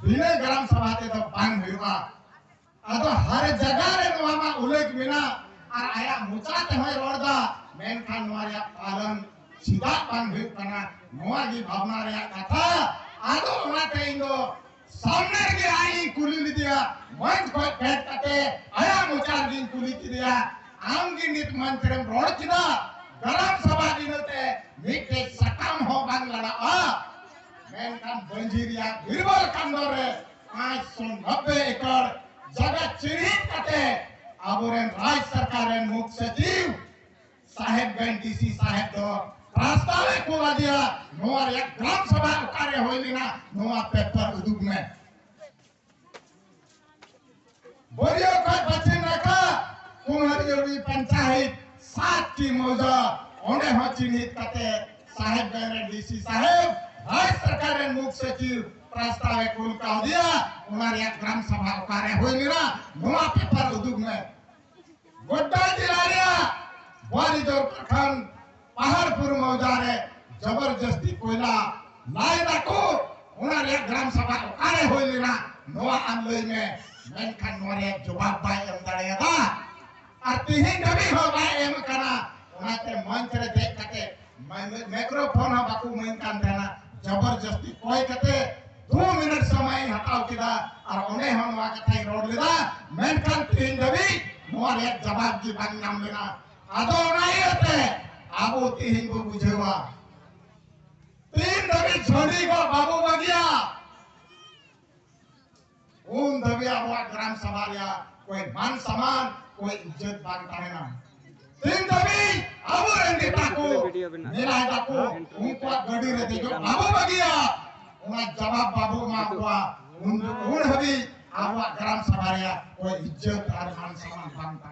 ᱵᱤᱱᱟᱹ ᱜᱨᱟᱢ ᱥᱟᱵᱷᱟ ᱛᱮᱫᱚ ᱵᱟᱝ ᱦᱩᱭᱩᱜᱼᱟ᱾ ᱟᱫᱚ ᱦᱟᱨ ᱡᱟᱭᱜᱟ ᱨᱮ ᱱᱚᱣᱟ ᱢᱟ ᱩᱞᱞᱮᱠᱷ ᱢᱮᱱᱟᱜ ᱟᱨ ᱟᱭᱟᱜ ᱢᱚᱪᱟ ᱛᱮᱦᱚᱸᱭ ᱨᱚᱲ ᱫᱟ, ᱢᱮᱱᱠᱷᱟᱱ ᱱᱚᱣᱟ ᱨᱮᱭᱟᱜ ᱯᱟᱞᱚᱱ ᱪᱮᱫᱟᱜ ᱵᱟᱝ ᱦᱩᱭᱩᱜ ᱠᱟᱱᱟ? ᱱᱚᱣᱟ ᱜᱮ ᱵᱷᱟᱵᱽᱱᱟ ᱨᱮᱭᱟᱜ ᱠᱟᱛᱷᱟ᱾ ᱟᱫᱚ ᱚᱱᱟᱛᱮ ᱤᱧ ᱫᱚ ᱥᱟᱢᱱᱮ ᱨᱮᱜᱮ ᱟᱡ ᱤᱧ ᱠᱩᱞᱤ ᱞᱮᱫᱮᱭᱟ, ᱢᱚᱧᱪ ᱠᱷᱚᱱ ᱯᱷᱮᱰ ᱠᱟᱛᱮ ᱟᱭᱟᱜ ᱢᱚᱪᱟ ᱨᱮᱜᱮᱧ ᱠᱩᱞᱤ ᱠᱮᱫᱮᱭᱟ, ᱟᱢ ᱜᱮ ᱱᱤᱛ ᱢᱚᱧᱪ ᱨᱮᱢ ᱨᱚᱲ ᱠᱮᱫᱟ, ᱜᱨᱟᱢ ᱥᱟᱵᱷᱟ ᱫᱤᱱᱟᱹ ᱛᱮ ᱢᱤᱫᱴᱮᱡ ᱥᱟᱠᱟᱢ ᱦᱚᱸ ᱵᱟᱝ ᱞᱟᱲᱟᱜᱼᱟ᱾ ᱢᱮᱱᱠᱷᱟᱱ ᱵᱟᱹᱧᱡᱤ ᱨᱮᱭᱟᱜ ᱵᱤᱨᱵᱚᱞ ᱠᱟᱱᱫᱚ ᱨᱮ ᱯᱟᱸᱪᱥᱚ ᱱᱚᱵᱵᱳᱭ ᱮᱠᱚᱨ ᱡᱟᱭᱜᱟ ᱪᱤᱱᱦᱤᱛ ᱠᱟᱛᱮ ᱟᱵᱚᱨᱮᱱ ᱨᱟᱡᱽ ᱥᱚᱨᱠᱟᱨ ᱨᱮᱱ ᱢᱩᱠᱷ ᱥᱚᱪᱤᱵᱽ ᱥᱟᱦᱮᱵᱽᱜᱚᱸᱡᱽ ᱰᱤᱥᱤ ᱥᱟᱦᱮᱵᱽ ᱫᱚ ᱯᱨᱟᱥᱛᱟᱵ ᱮ ᱠᱩᱞ ᱟᱫᱮᱭᱟ᱾ ᱱᱚᱣᱟ ᱨᱮᱭᱟᱜ ᱜᱨᱟᱢ ᱥᱟᱵᱷᱟ ᱚᱠᱟᱨᱮ ᱦᱩᱭ ᱞᱮᱱᱟ, ᱱᱚᱣᱟ ᱯᱮᱯᱟᱨ ᱩᱫᱩᱜ ᱢᱮ᱾ ᱵᱚᱨᱤᱭᱚ ᱠᱷᱚᱱ ᱯᱚᱪᱷᱤᱢ ᱱᱟᱠᱷᱟ ᱠᱩᱢᱟᱨᱤᱭᱚᱲᱤ ᱯᱚᱧᱪᱟᱭᱮᱛ ᱥᱟᱛ ᱴᱤ ᱢᱚᱣᱡᱟ, ᱚᱸᱰᱮ ᱦᱚᱸ ᱪᱤᱱᱦᱤᱛ ᱠᱟᱛᱮ ᱥᱟᱦᱮᱵᱽᱜᱚᱸᱡᱽ ᱨᱮᱱ ᱰᱤᱥᱤ ᱥᱟᱦᱮᱵᱽ ᱨᱟᱡᱽ ᱥᱚᱨᱠᱟᱨ ᱨᱮᱱ ᱢᱩᱠᱷ ᱥᱚᱪᱤᱵᱽ ᱯᱨᱟᱥᱛᱟᱵ ᱮ ᱠᱩᱞ ᱠᱟᱣᱫᱮᱭᱟ᱾ ᱚᱱᱟ ᱨᱮᱭᱟᱜ ᱜᱨᱟᱢ ᱥᱟᱵᱷᱟ ᱚᱠᱟᱨᱮ ᱦᱩᱭ ᱞᱮᱱᱟ, ᱱᱚᱣᱟ ᱯᱮᱯᱟᱨ ᱩᱫᱩᱜ ᱢᱮ᱾ ᱜᱚᱰᱰᱟ ᱡᱮᱞᱟ ᱨᱮᱭᱟᱜ ᱵᱟᱨᱤᱡᱳᱨ ᱯᱨᱚᱠᱷᱚᱸᱰ ᱯᱟᱦᱟᱲᱯᱩᱨ ᱢᱚᱣᱡᱟ ᱨᱮ ᱡᱚᱵᱚᱨᱡᱚᱥᱛᱤ ᱠᱚᱭᱞᱟ ᱞᱟᱭ ᱫᱟᱠᱚ, ᱚᱱᱟ ᱨᱮᱭᱟᱜ ᱜᱨᱟᱢ ᱥᱟᱵᱷᱟ ᱚᱠᱟᱨᱮ ᱦᱩᱭ ᱞᱮᱱᱟ, ᱱᱚᱣᱟ ᱟᱢ ᱞᱟᱹᱭ ᱢᱮ᱾ ᱢᱮᱱᱠᱷᱟᱱ ᱱᱚᱣᱟ ᱨᱮᱭᱟᱜ ᱡᱚᱵᱟᱵ ᱵᱟᱭ ᱮᱢ ᱫᱟᱲᱮᱭᱟᱫᱟ ᱟᱨ ᱛᱤᱦᱤᱧ ᱫᱷᱟᱹᱵᱤᱡ ᱦᱚᱸ ᱵᱟᱭ ᱮᱢ ᱟᱠᱟᱱᱟ᱾ ᱚᱱᱟᱛᱮ ᱢᱚᱧᱪ ᱨᱮ ᱫᱮᱡ ᱠᱟᱛᱮ ᱢᱟᱭ-, ᱢᱟᱭᱠᱨᱳᱯᱷᱳᱱ ᱦᱚᱸ ᱵᱟᱠᱚ ᱮᱢᱟᱹᱧ ᱠᱟᱱ ᱛᱟᱦᱮᱱᱟ᱾ ᱡᱚᱵᱚᱨᱡᱚᱥᱛᱤ ᱠᱚᱭ ᱠᱟᱛᱮ ᱫᱩ ᱢᱤᱱᱤᱴ ᱥᱚᱢᱚᱭ ᱤᱧ ᱦᱟᱛᱟᱣ ᱠᱮᱫᱟ ᱟᱨ ᱚᱸᱰᱮ ᱦᱚᱸ ᱱᱚᱣᱟ ᱠᱟᱛᱷᱟᱧ ᱨᱚᱲ ᱞᱮᱫᱟ᱾ ᱢᱮᱱᱠᱷᱟᱱ ᱛᱮᱦᱮᱧ ᱫᱷᱟᱹᱵᱤᱡ ᱱᱚᱣᱟ ᱨᱮᱭᱟᱜ ᱡᱚᱵᱟᱵ ᱜᱮ ᱵᱟᱝ ᱧᱟᱢ ᱞᱮᱱᱟ᱾ ᱟᱫᱚ ᱚᱱᱟ ᱤᱭᱟᱹᱛᱮ ᱟᱵᱚ ᱛᱮᱦᱮᱧ ᱵᱚ ᱵᱩᱡᱷᱟᱹᱣᱟ, ᱛᱤᱱ ᱫᱷᱟᱹᱵᱤᱡ ᱡᱷᱟᱹᱱᱰᱤ ᱠᱚ ᱵᱟᱵᱚ ᱵᱟᱹᱜᱤᱭᱟ, ᱩᱱ ᱫᱷᱟᱹᱵᱤᱡ ᱟᱵᱚᱣᱟᱜ ᱜᱨᱟᱢ ᱥᱟᱵᱷᱟ ᱨᱮᱭᱟᱜ ᱠᱚᱭ ᱢᱟᱱ ᱥᱚᱢᱟᱱ, ᱠᱚᱭ ᱤᱡᱽᱡᱚᱛ ᱵᱟᱝ ᱛᱟᱦᱮᱱᱟ᱾ ᱛᱤᱱ ᱫᱷᱟᱹᱵᱤᱡ ᱟᱵᱚᱨᱮᱱ ᱱᱮᱛᱟ ᱠᱚ ᱢᱮᱱᱟᱭ ᱫᱟᱠᱚ, ᱩᱱᱠᱩᱣᱟᱜ ᱜᱟᱹᱰᱤ ᱨᱮ ᱫᱮᱡᱚᱜ ᱵᱟᱵᱚ ᱵᱟᱹᱜᱤᱭᱟ, ᱚᱱᱟ ᱡᱟᱵᱟᱵ ᱵᱟᱵᱚ ᱮᱢᱟ ᱠᱚᱣᱟ, ᱩᱱ, ᱩᱱ ᱦᱟᱹᱵᱤᱡ ᱟᱵᱚᱣᱟᱜ ᱜᱨᱟᱢ ᱥᱟᱵᱷᱟ ᱨᱮᱭᱟᱜ ᱚᱠᱚᱭ ᱤᱡᱽᱡᱚᱛ ᱟᱨ ᱢᱟᱱ ᱥᱚᱱᱢᱟᱱ ᱵᱟᱝ ᱛᱟᱦᱮᱸ᱾